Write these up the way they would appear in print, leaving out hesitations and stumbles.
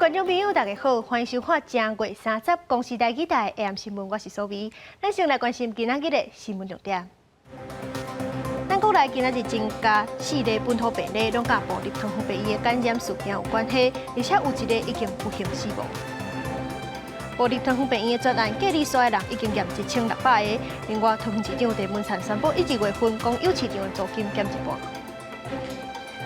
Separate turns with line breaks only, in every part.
觀眾朋友，大家好，歡迎收看正月三十公視台語台 AM 新聞，我是蘇薇。咱先來關心今仔日的新聞重點。咱國內今仔日增加四例本土病例，攏佮部立桃園病院的感染事件有關係，而且有一个已經不幸死亡。部立桃園病院的專案隔離所的人已經驗1600個。另外，桃園市長鄭文燦宣布，12月份公有市場的租金減一半。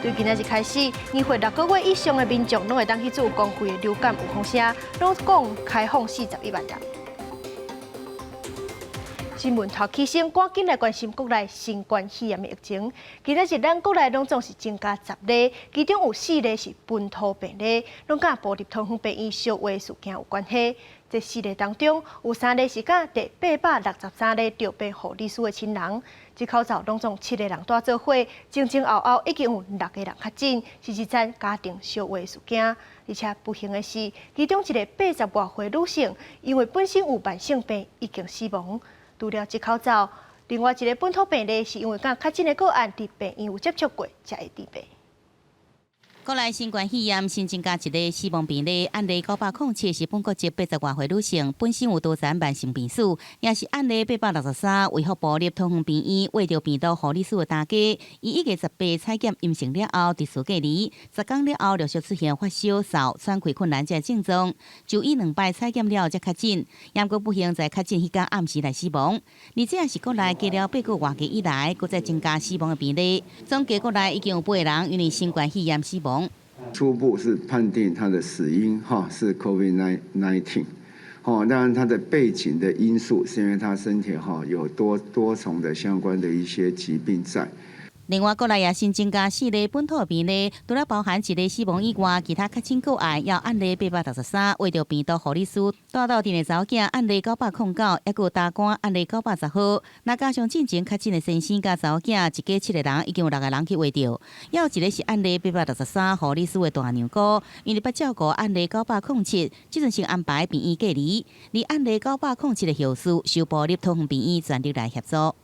對今仔日開始，2歲6個月以上的民眾攏會當去注公費的流感預防針，攏總開放41萬人。新聞頭起先，趕緊來關心國內新冠肺炎的疫情。今仔日咱國內攏總是增加十例，其中有四例是本土病例，攏佮部立桃園病院相話事件有關係。這四例當中，有三例是佮第863例著病護理師的親人。這口罩攏總七个人蹛做伙，前前後後已經有六个人確診，是一件家庭相話事件。而且不幸的是，其中一个八十外歲女性，因為本身有慢性病，已經死亡。除了這口罩，另外一个本土病例是因為佮確診的個案佇病院有接觸過，才會致病。
國內新冠肺炎新增加一个死亡病例，案例907是本國籍八十外歲女性，本身有多層慢性病史，也是案例863衛福部立桃園病院秽著病毒護理師的大家。伊1月18採檢陰性了後，佇厝隔離，10工了後陸續出現發燒、嗽、喘氣困難這症狀，就醫兩擺採檢了後才確診，毋過不幸在確診彼工暗時來死亡。而這也是國內隔了8個外以來，閣再增加死亡的病例，總計國內已經有八个人因為新冠肺炎死亡。
初步是判定他的死因哈是 COVID-19，哦，當然他的背景的因素是因為他身體哈有多多重的相關的一些疾病在。
另外，國內也新增加四例本土病例，除了包含一个死亡以外，其他確診個案有案例863，秽著病毒護理師蹛鬥陣的查某囝案例909，抑閣有大官案例910號。若加上進前確診的先生佮查某囝，一家七个人已經有六个人去秽著，抑有一个是案例863護理師的大娘姑，因為捌照顧案例907，這陣先安排病院隔離，而案例907的後續受部立桃園病院全力來協助。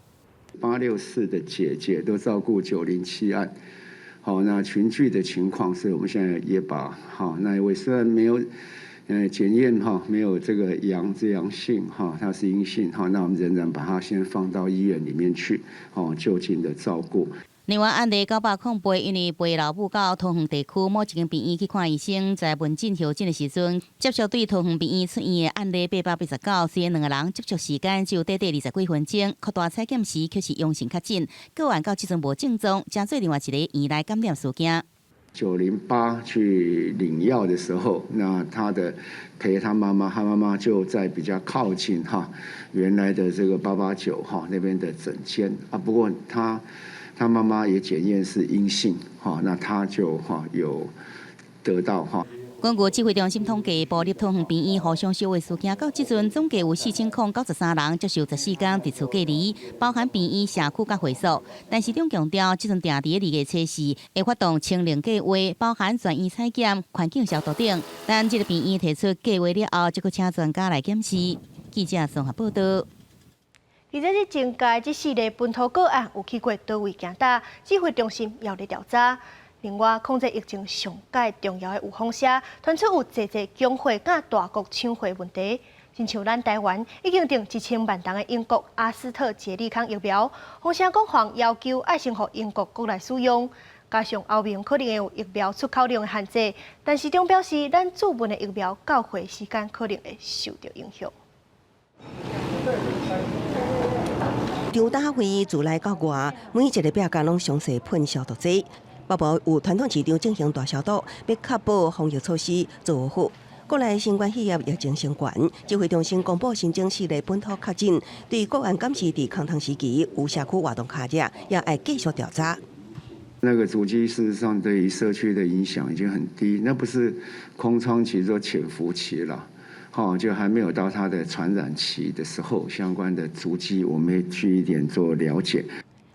864的姐姐都照顧907案，好，那群聚的情況，所以我們現在也把哈那一位雖然沒有，檢驗哈沒有這個陽性哈，他是陰性哈，那我們仍然把他先放到醫院裡面去，哦，就近的照顧。
另外，案例908，因為陪老母到桃園地區某一間病院去看醫生，在問診候診的時陣，接觸對桃園病院出院的案例889，雖然兩个人接觸時間只有短短20幾分鐘，擴大採檢時卻是陽性確診，個案到這陣無症狀，成做另外一个院內感染事件。
908去領藥的時候，那他的陪他媽媽，他媽媽就在比較靠近哈原來的這個889哈那邊的診間啊，不過他媽媽也檢驗是陰性，哈，那他就哈有得到哈。
根據指揮中心統計，部立桃園病院互相相話事件到這陣總計有4093人接受14工佇厝隔離，包含病院、社區佮會所。但市長強調，這陣定佇2月初四會發動清零計劃，包含全院採檢、環境消毒等。但這个病院提出計劃了後，則閣請專家來檢視。記者綜合報道。
而且這增加這四例本土個案有去過佗位行踏，指揮中心猶咧調查。另外，控制疫情上蓋重要的預防射，傳出有濟濟供貨佮大國搶貨問題。親像咱台灣已經訂1000萬劑的英國阿斯特捷利康疫苗，風聲講方要求愛先予英國國來使用，加上歐盟可能會有疫苗出口量的限制，但市長表示，咱注文的疫苗到貨時間可能會受著影響。
張大會自內到外，每一个壁角攏詳細噴消毒劑。北部有傳統市場進行大消毒，欲確保防疫措施做好。國內新冠肺炎疫情升懸，指揮中心公布新增四例本土確診，對個案監視佇空窗時期有社區活動卡者，也愛繼續調查。
那個足跡事實上對於社區的影響已經很低，那不是空窗期，說潛伏期了。哦，就還沒有到它的傳染期的時候，相關的足跡我們會去一點做了解。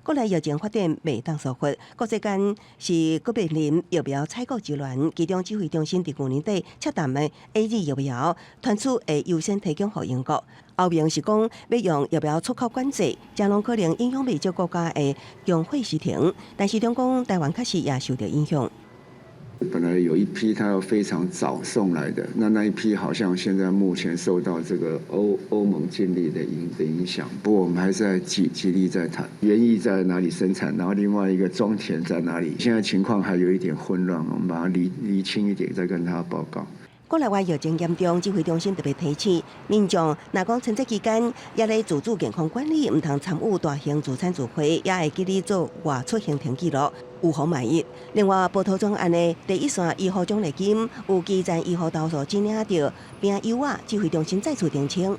國內疫情發展袂當疏忽，國際間是閣面臨疫苗採購之亂，其中指揮中心佇舊年底洽談的 AZ 疫苗，傳出會優先提供予英國。歐盟是講欲用疫苗出口管制，誠攏可能影響袂少國家的供貨時程，但是中講台灣確實也受著影響。
本來有一批他要非常早送來的，那那一批好像現在目前受到這個歐盟禁令的影響，不過我們還是在極力在談，原液在哪裡生產，然後另外一個裝填在哪裡，現在情況還有一點混亂，我們把它理清一點，再跟他報告。
國內外疫情嚴重，指揮中心特別提醒民眾，若講春節期間猶咧自主健康管理，毋通參與大型聚餐聚會，也會記得做外出行程記錄，預防萬一。另外，報桃專案的第一線醫護獎勵金，有基層醫護投訴只領著病優啊，指揮中心再次澄清。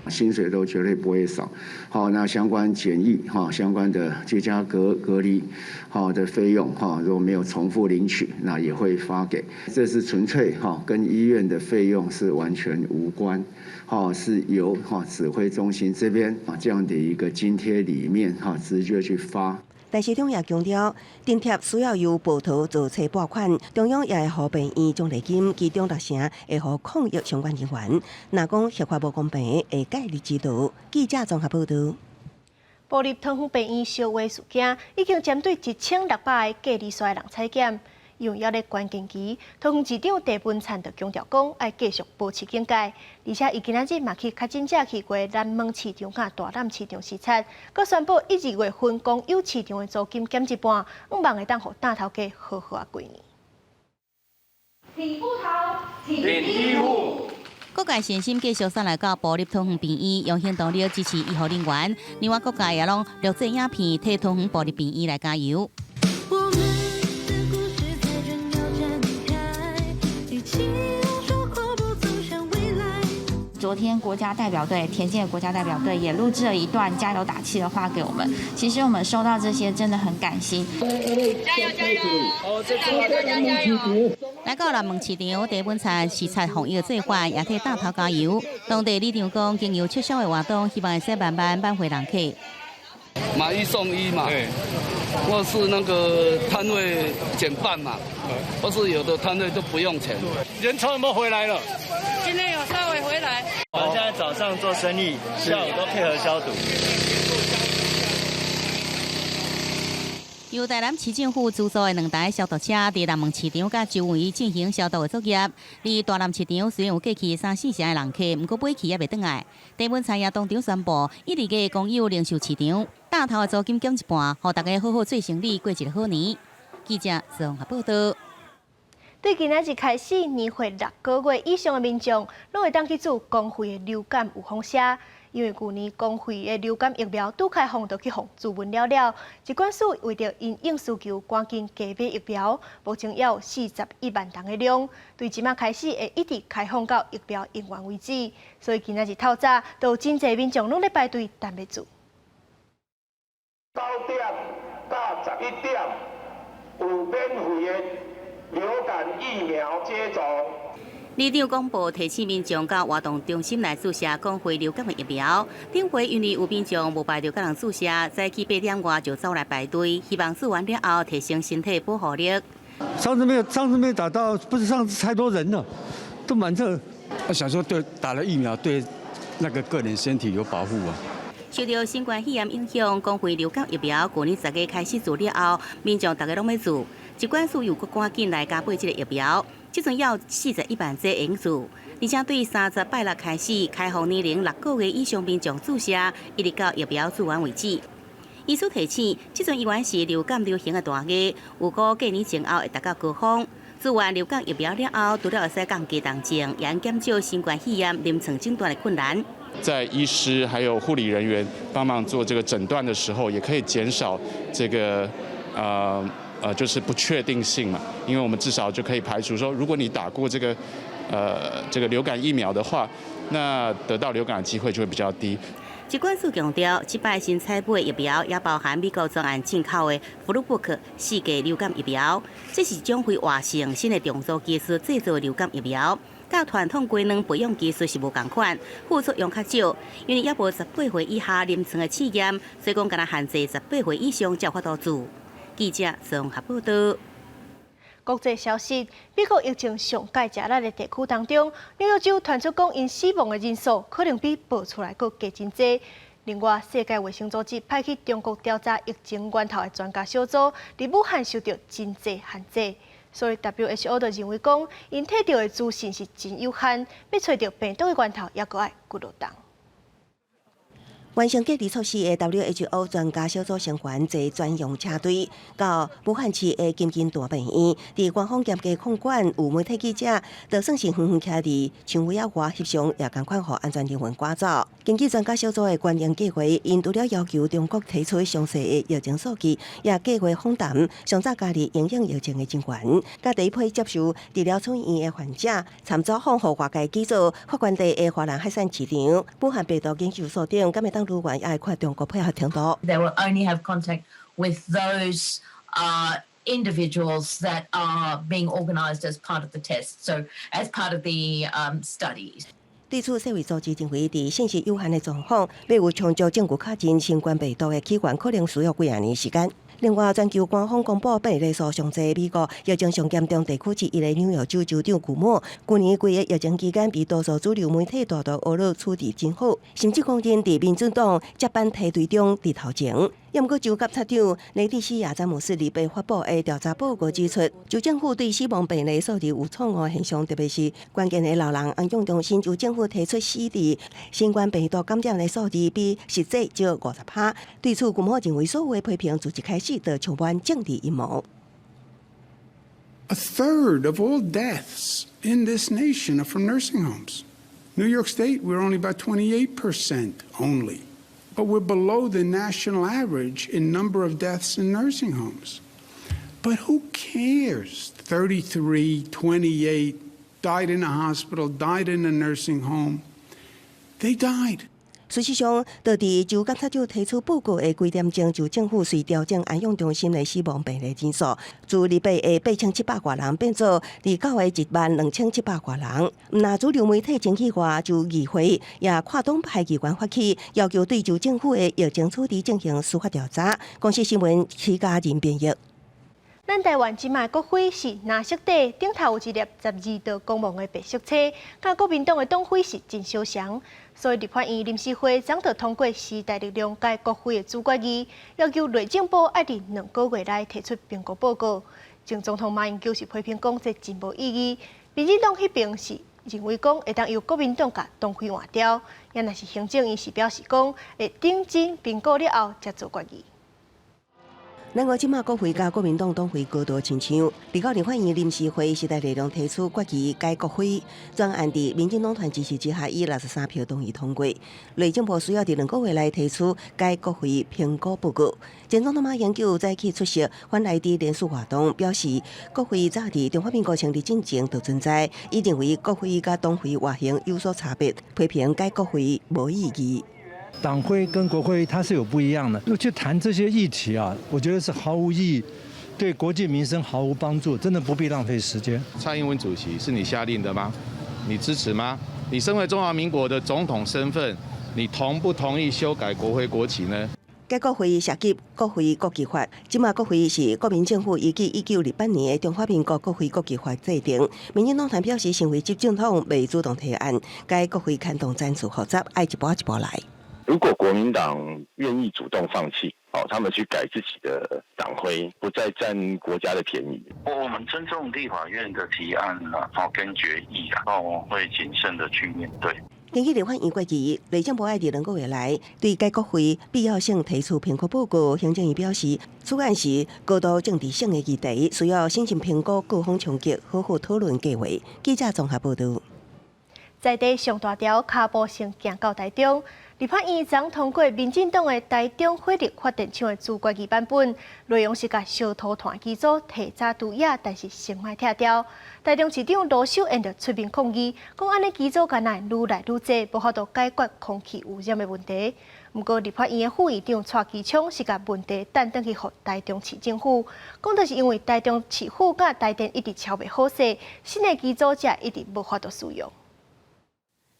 薪水都絕對不會少，好，那相關檢疫哈，相關的居家隔離好的費用哈，如果沒有重複領取，那也會發給。這是純粹哈，跟醫院的費用是完全無關，哈，是由哈指揮中心這邊啊這樣的一個津貼裡面哈直接去發。
陳時中也強調，津貼需要由部桃做冊撥款，中央也會予病院獎勵金，其中六成會予抗疫相關人員。若講核發無公平，會介入指導。記者綜合報導。
部立桃園病院燒話事件已經針對1600个隔離所的人採檢，因為猶咧關鍵期，桃園市長鄭文燦就強調講，愛繼續保持警戒，而且伊今仔日嘛去確診者去過南門市場佮大湳市場視察，閣宣布一二月份公有市場的租金減一半，向望會當予擔頭家好好仔過年。
挺部桃，挺醫護。
各界善心繼續送來到部立桃園病院，用行動力支持醫護人員。另外，各界也攏錄製影片，替桃園部立病院來加油。
我們的故事才正要展開，一起用說闊步走向未來。
昨天國家代表隊田徑國家代表隊也錄製了一段加油打氣的話給我們。其實我們收到這些真的很感心。
加油加油！大家加油！
來到南門市場，鄭文燦視察防疫的做法，也替擔頭加油。當地里長講，經由促銷的活動，希望會使慢慢挽回人客。
買一送一嘛，或是那個攤位減半嘛，或是有的攤位都不用錢。
人潮有沒有回來了？
今天有稍微回來。
我們現在早上做生意，下午都配合消毒。
由台南市政府資助的兩台消毒車，佇南門市場佮周圍進行消毒的作業。佇大湳市場雖然有過去三四成的人客，毋過買氣猶未轉來。鄭文燦也當場宣布，一二月公有零售市場擔頭的租金減一半，予大家好好做生意，過一个好年。記者綜合報導。
對今仔日開始，年歲6個月以上的民眾，攏會當去注公費的流感預防射。因為舊年公費的流感疫苗拄開放，就去予注完了了。疾管署為著因應需求，趕緊加買疫苗，目前猶有41萬人的量。對這馬開始會一直開放到疫苗用完為止。所以今仔日透早，都有真濟民眾攏咧排隊等欲注。
9點到11點有免費的流感疫苗接種。
里長廣播提醒民眾到活動中心來注射公費流感的疫苗。頂回因為有民眾無排著共人注射，早起8點外就走來排隊，希望注完了後提升身體保護力。
上次沒有，上次沒打到，不是上次太多人了，都滿這。
我想說，對打了疫苗，對那個個人身體有保護啊。
受著新冠肺炎影響，公費流感疫苗舊年10月開始注了後，民眾逐家攏欲注，疾管署又閣趕緊來加買這个疫苗。這陣猶有41萬劑會用注，而且對30拜六開始開放年齡6個月以上民眾注射，一直到疫苗注完為止。醫師提醒，這陣依然是流感流行的大月，預估過年前後會達到高峰。注完流感疫苗了後，除了會使降低重症，也減少新冠肺炎臨床診斷的困難。
在醫師還有護理人員幫忙做這個診斷的時候，也可以減少這個就是不確定性嘛，因為我們至少就可以排除說，如果你打過這個流感疫苗的話，那得到流感的機會就會比較低。
疾管署強調，這擺新採買疫苗也包含美國專案進口的福魯布克四價流感疫苗，這是種非活性新的重組技術製造的流感疫苗，佮傳統雞卵培養技術是無仝款，副作用較少，因為猶無18歲以下臨床的試驗，所以講干焦限制18歲以上才有法度注。記者綜合報導。
國際消息：美國疫情上蓋食力的地區當中，紐約州傳出講，𪜶死亡的人數可能比報出來閣加真濟。另外，世界衛生組織派去中國調查疫情源頭的專家小組，佇武漢受著真濟限制。所以 WHO 就認為講，𪜶提著的資訊是真有限，欲揣著病毒的源頭，猶閣愛幾落冬。
完成隔離措施的 WHO 專家小組成員坐專用車隊到武漢市的金銀潭病院，佇官方嚴格控管，有媒體記者就算是遠遠徛佇牆圍仔外翕相，也仝款予安全人員趕走。根據專家小組的原定計劃，𪜶除了要求中國提出詳細的疫情數據，也計劃訪談上早加入影響疫情的人員，佮第一批接受治療出院的患者，參走訪予外界記做發源地的華南海鮮市場。武漢病毒研究所長敢會當如願，也愛看中國配合程度。
They will only have contact with those individuals that are being organised as part of the test, so as part of the studies.
對此，世衛組織認為，佇信息有限的狀況，欲有充足證據確認新冠病毒的起源，可能需要幾仔年時間。另外，全球官方公布病例數上濟，美國疫情上嚴重地區之一的紐約州州長古莫，舊年規个疫情期間被多數主流媒體大大呵咾處置真好，甚至公認佇民主黨接班梯隊中佇頭前。毋過州檢察長雷蒂西亞詹姆斯禮拜發布的調查報告指出，州政府對死亡病例數字有錯誤現象，特別是關鍵的老人安養中心，州政府提出死佇新冠病毒感染的數字比實際少50%。對此，古莫認為所有的批評自一開始就充滿政治陰謀。
A third of all deaths in this nation are from nursing homes. New York State, we're only about 28% only. But we're below the national average in number of deaths in nursing homes. But who cares? 33, 28, died in a hospital, died in a nursing home. They died.
事實上，佇佇州檢察長提出報告的幾點鐘，州政府遂調整安養中心的死亡病例人數，自禮拜的8700外人變做29的12700外人。毋但主流媒體爭取外，州議會也跨黨派議員發起要求對州政府的疫情處置進行司法調查。公視新聞徐嘉仁編譯。
咱台灣這馬國徽是藍色底，頂頭有一粒12道光芒的白色星，佮國民黨的黨徽是真相像。所以立法院臨時會昨就通過時代力量改國徽的擬決議，要求內政部愛佇2個月內提出評估報告。前總統馬英九是批評講這真無意義，民進黨彼爿是認為講會當由國民黨共黨徽換掉，也若是行政院是表示講會認真評估了後才做決議。
咱國這馬國徽佮國民黨黨徽高度親像，29立法院臨時會時代力量提出決議改國徽，專案佇民進黨團支持之下，以63票同意通過。內政部需要佇2個月內提出改國徽評估報告。前總統馬英九早起出席反萊豬連署活動，表示國徽早佇中華民國成立進前就存在，伊認為國徽佮黨徽外形有所差別，批評改國徽無意義。
黨徽跟國徽它是有不一樣的，去談這些議題啊，我覺得是毫無意義，對國計民生毫無幫助，真的不必浪費時間。
蔡英文主席是你下令的嗎？你支持嗎？你身為中華民國的總統身份，你同不同意修改國徽國旗呢？
該國徽涉及國徽國旗法，這馬國徽是國民政府依據1928年的中華民國國徽國旗法制定。民進黨團表示，身為執政黨袂主動提案，改國徽牽動層次複雜，愛一步一步來。
如果國民黨願意主動放棄，哦，他們去改自己的黨徽，不再佔國家的便宜。
我們尊重立法院的提案啊，好跟決議啊，我們會謹慎的去面對。
根據立法院決議，內政部愛佇2個月內對改國徽必要性提出評估報告。行政院表示，此案是高度政治性的議題，需要審慎評估各方衝擊，好好討論計劃。記者綜合報道。
在地上大條跤步先行到台中，立法院昨通過民進黨的台中火力發電廠的擬決議版本，內容是共燒塗炭機組提早除役，但是先莫拆掉。台中市長盧秀燕就出面抗議，講按呢機組敢若愈來愈濟，無法度解決空氣污染的問題。毋過立法院的副議長蔡其昌是共問題擲轉去予台中市政府，講著是因為台中市府佮台電一直喬袂好勢，新的機組才一直無法度使用。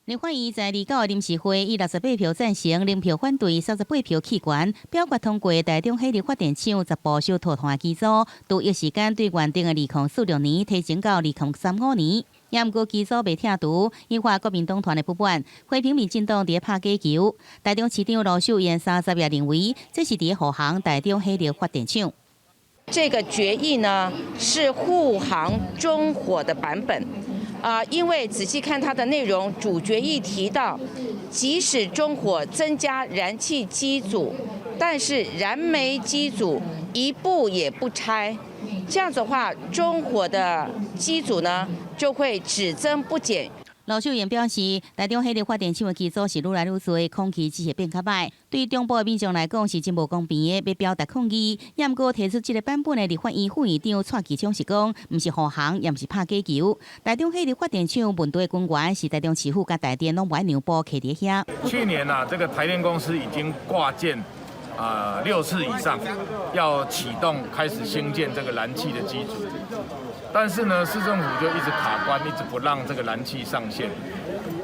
立法院在29的臨時會以68票贊成、0票反對、38票棄權，表決通過台中火力發電廠10部燒塗炭機組，除役時間對原定的2046年提前到2035年。也毋過機組未拆除，引發國民黨團的不滿，批評民進黨佇咧拍假球。台中市長盧秀燕30日認為，這是佇咧護航台中火力發電廠。
這個決議呢是護航中火的版本，啊，因為仔細看它的內容，主決議提到，即使中火增加燃氣機組，但是燃煤機組一步也不拆，這樣子的話，中火的機組呢就會只增不減。
盧秀燕表示，台中火力發電廠的機組是愈來愈濟，空氣只會變較歹，對中部的民眾來講是真無公平的，欲表達抗議。也毋過提出這个版本的立法院副院長蔡其昌是講，毋是護航，也毋是拍假球。台中火力發電廠問題的根源是台中市府佮台電攏無愛讓步徛佇遐。
去年啊，這個台電公司已經掛件啊六次以上，要啟動開始興建這個燃氣的機組。但是呢，市政府就一直卡關，一直不讓這個燃氣上線。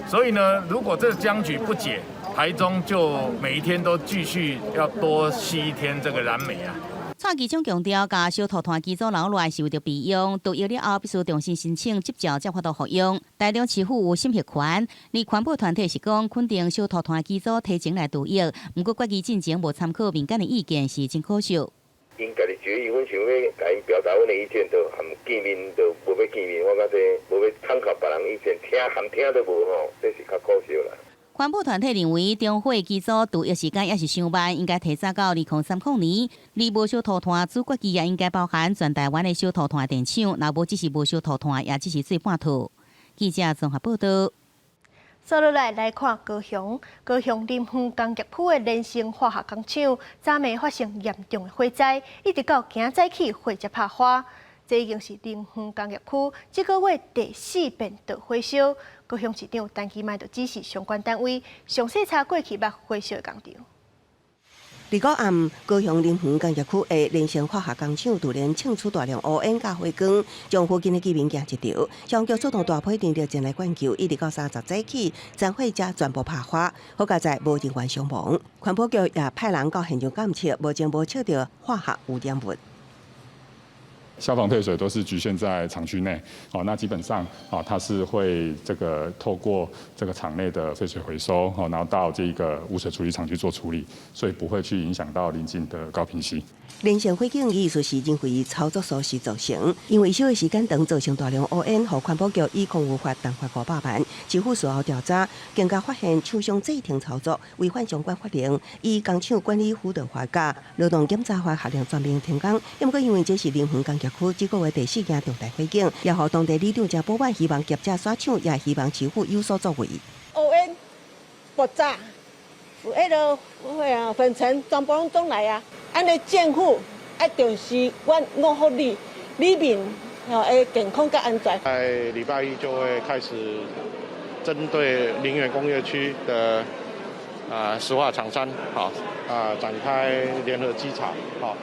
所以呢，如果這僵局不解，台中就每一天都繼續要多吸一天這個燃煤啊。
蔡其昌強調，共燒塗炭機組留落來是為著備用，除役了後必須重新申請執照才有法度復用。台中市府有審核權，而環保團體是講肯定燒塗炭機組提前來除役，毋過決議進前無參考民間的意見是真可惜。
𪜶家己決議，阮想欲共𪜶表達阮的意見，都含見面都無欲見面，我感覺無欲參考別人意見，聽含聽都無吼，這是較可惜啦。
環保團體認為，中火機組除役時間猶是傷慢，應該提早到2030年。而無燒塗炭主決議也應該包含全台灣的燒塗炭電廠，若無只是無燒塗炭，也只是做半套。記者綜合報道。
接落來來看高雄，高雄林園工業區的聯成化學工廠，昨暝發生嚴重的火災，一直到今早起火才拍花。這已經是林園工業區這個月第四遍著火燒。高雄市長陳其邁就指示相關單位詳細查過去捌火燒的工廠。
二五暗，高雄林園工業區的聯成化學工廠突然衝出大量烏煙佮火光，將附近的居民驚一著。消防局出動大批人力前來灌救，一直到30早起，殘火才全部拍花。好佳哉無人員傷亡。環保局也派人到現場監測，目前無測著化學污染物。
消防退水都是局限在廠區內，哦，那基本上啊，它是會這個透過這個廠內的廢水回收，然後到這個污水處理廠去做處理，所以不會去影響到鄰近的高屏溪。
聯成火警疑似是人為操作疏失造成，因為燒的時間長，造成大量烏煙，予環保局以空污法重罰500萬。政府事後調查，更加發現廠商暫停操作，違反相關法令，依工廠管理輔導法佮勞動檢查法下令全面停工。毋過因為這是林園工業區這個月第四件重大火警，也予當地里長誠不滿，希望業者徙廠，也希望市府有所作為。
烏煙、爆炸、彼个啊粉塵全部攏總來啊！按呢政府愛重視阮五福里里民吼的健康佮安全。
在禮拜一就會開始針對林園工業區的啊石化廠商，好啊展開聯合稽查，好。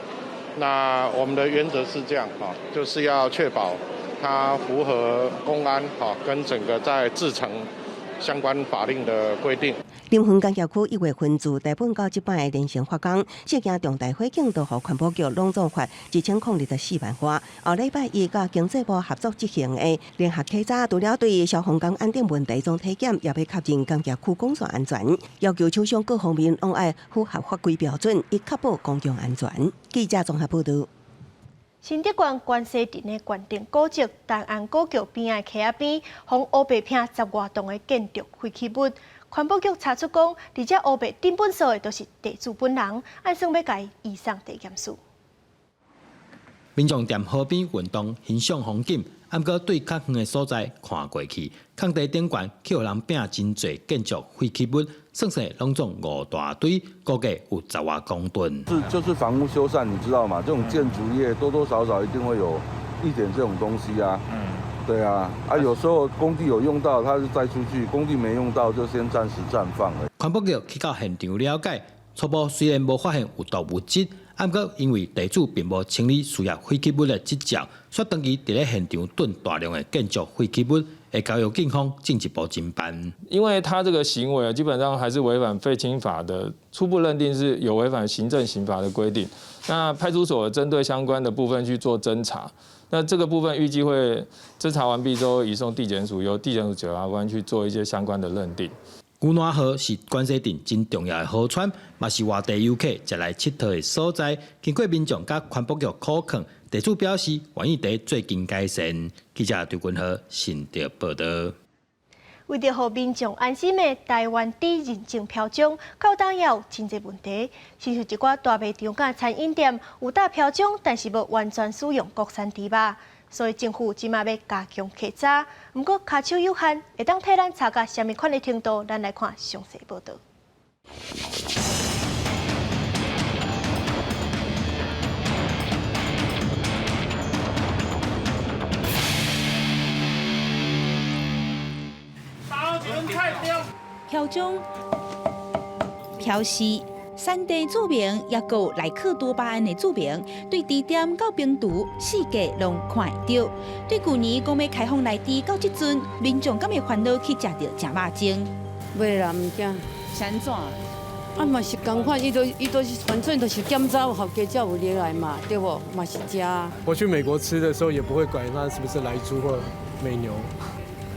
那我們的原則是這樣，哈，就是要確保它符合工安，哈，跟整個在製程相關法令的規定。
林園工業區1月份自台本到這擺的連成化工，這件重大火警都予環保局攏總罰1024萬外。後禮拜一佮經濟部合作執行的聯合稽查，除了對消防工安等問題總體檢，也欲確認工業區管線安全，要求廠商各方面攏愛符合法規標準，以確保公共安全。記者綜合報導。
新竹縣關西鎮的關定古蹟大安古橋邊仔的溪仔邊，予烏白拚十外棟的建築廢棄物。環保局查出講，佇遮烏白頂糞掃的都是地主本人，按算欲共伊移送地檢署。
民眾踮河邊運動，欣賞風景，毋過對較遠的所在看過去，空地頂懸去予人拚真濟建築廢棄物，算算攏總五大堆，估計有十外公噸。
是就是房屋修繕，你知道嗎？這種建築業多多少少一定會有一點這種東西啊。對啊，啊有時候工地有用到，他就載出去；工地沒用到，就先暫時暫放。
環保局去到現場了解，初步雖然無發現有毒物質，毋過因為地主並無清理事業廢棄物的執照，所以長期佇咧現場囤大量的建築廢棄物，會交由警方進一步偵辦。
因為他這個行為基本上還是違反廢清法的，初步認定是有違反行政刑法的規定。那派出所針對相關的部分去做偵查。那這個部分預計會偵查完畢之後，移送地檢署，由地檢署檢察官去做一些相關的認定。
牛欄河是關西鎮真重要的河川，嘛是外地遊客前來𨑨迌的所在。經過民眾佮環保局苦勸，地主表示願意佇最近改善。記者張君和新竹報導。
為著予民眾安心的台灣豬認證標章，到今也有真濟問題。親像一寡大賣場佮餐飲店有貼標章，但是無完全使用國產豬肉，所以政府這馬欲加強稽查。毋過跤手有限，會當替咱查到啥物款的程度？咱來看詳細報導。
標章、標示、產地註明，抑閣有萊克多巴胺的註明，對豬店到冰櫥四界攏看會著。對舊年講欲開放來豬到這陣，民眾敢會煩惱去食著食肉精？
袂啦，毋驚。
是按怎？
啊嘛是仝款，伊都伊都是反正都是檢查有合格才有入來嘛，對無？嘛是食。
我去美國吃的時候，也不會管它是不是萊豬或美牛。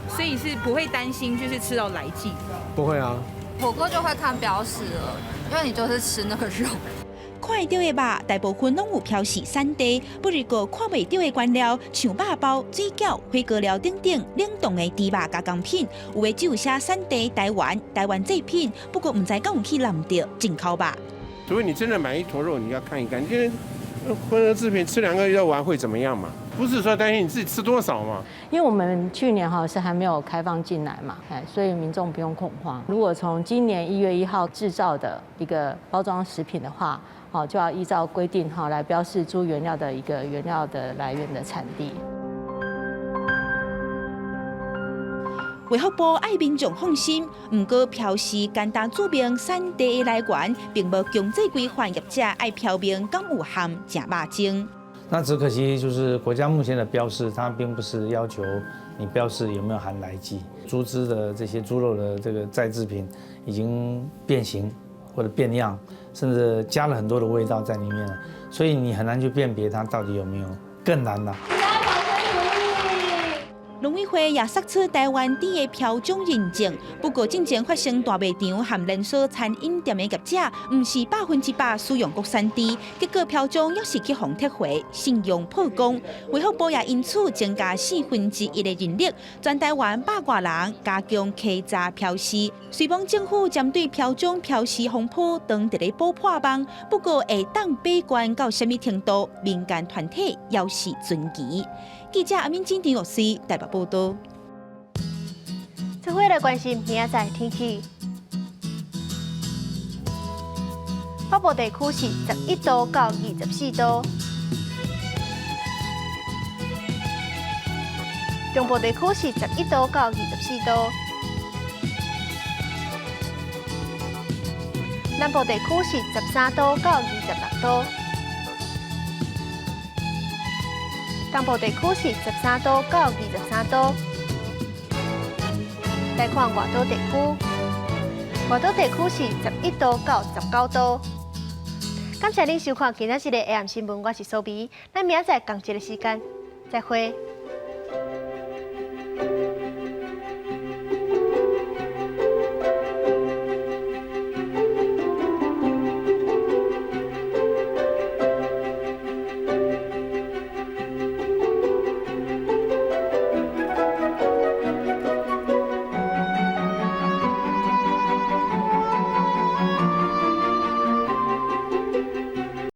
所以是不會擔心，就是吃到萊劑？
不會啊。
火鍋就會看標示了，因為你就是吃那個肉。
看會著的肉，大部分攏有標示產地；不過看袂著的原料，像肉包、水餃、火鍋料等等冷凍的豬肉加工品，有的只有寫產地台灣、台灣製品。不過毋知敢有去濫著進口肉。
除非你真的買一坨肉，你要看一看，因為混合製品吃兩個藥丸會怎麼樣嘛？不是說擔心你自己吃多少嘛？
因為我們去年哈是還沒有開放進來嘛，所以民眾不用恐慌。如果從今年1月1號製造的一個包裝食品的話，哦就要依照規定哈來標示豬原料的一個原料的來源的產地。
衛福部愛民眾放心，毋過標示簡單註明產地的來源，並無強制規範業者愛標明敢有含食肉精。
那只可惜就是國家目前的標示，它並不是要求你標示有沒有含萊劑。豬隻的這些豬肉的這個再製品已經變形或者變樣，甚至加了很多的味道在裡面了，所以你很難去辨別它到底有沒有，更難了。
農委會也釋出台灣豬的標章認證，不過進前發生大賣場和連鎖餐飲店的業者，毋是100%使用國產豬，結果標章猶是去予撤回，信用破功。衛福部也因此增加1/4的人力，全台灣百外人加強稽查標示。雖罔政府針對標章標示風波，當佇咧補破網，不過會當把關到啥物程度，民間團體猶是存疑。記者阿敏金張律師台北報導。
這回來關心明仔載天氣。北部地區是11度到24度，中部地區是11度到24度，南部地區是13度到26度。東部地區是13度到23度。來看外島地區，外島地區是11度到19度。感謝您收看今仔日的 AM 新聞，我是蘇美。咱明仔載仝一个時間，再會。